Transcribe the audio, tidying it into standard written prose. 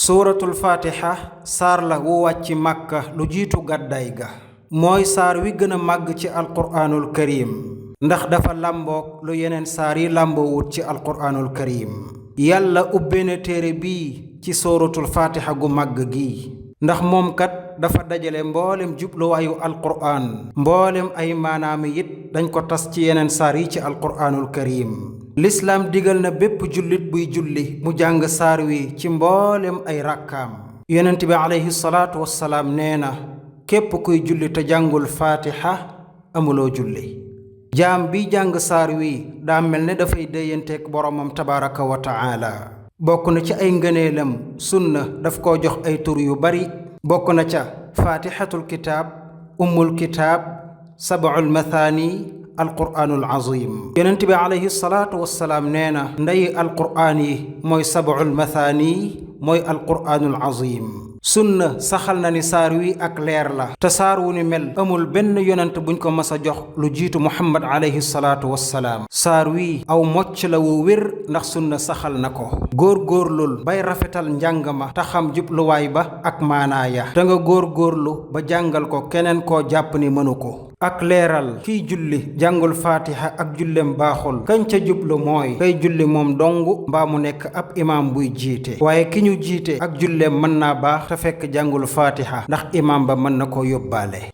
suuratul fatiha saar la wu wàcc màkka lu jiitu gàddaay ga mooy saar wi gën a màgg ci alquraanul karim ndax dafa làmboog lu yeneen saar yi làmboowut ci alquraanul karim yàlla ubbee na téere bii ci suuratul fatiha gu màgg gi ndax moom kat dafa dajale mboolem jubluwaayu alquraan mboolem ay maanaami it dañ ko tas ci yeneen saar yi ci alquraanul karim lislaam digal na bépp jullit buy julli mu jàng saar wi ci mboolem ay ràkkaam yonent bi alayhi salaatu wassalaam nee na képp kuy julli te jàngul faatiha amuloo julli jaam bi jàng saar wi daa mel ne dafay déyanteek boromam tabaaraka wa taala bokk na ci ay ngëneelam sunna daf koo jox ay tur yu bari bokk na ca faatihatul kitaab ummul kitaab sab'ul mathaani alquraanul azim yonent bi alayhi salaatu wassalaam nee na ndeyi alquraan yi mooy sab'ul mathaani mooy alquraanul azim sunna saxal na ni saar wi ak leer la te saar wu ni mel amul benn yonent buñ ko mas a jox lu jiitu muhammad alayhi salaatu wassalaam saar wi aw mocc la wu wér ndax sunna saxal na ko góor-góorlul bay rafetal njàng ma te xam jubluwaay ba ak maanaaya te nga góor-góorlu ba jàngal ko keneen koo jàpp ni mënu ko ak leeral kiy julli jàngul faatiha ak jullem baaxul kañ ca jublu mooy kay julli moom dong mbaa mu nekk ab imaam buy jiite waaye ki ñu jiite ak jullem mën naa baax te fekk jàngul faatiha ndax imaam ba mën na ko yóbbaale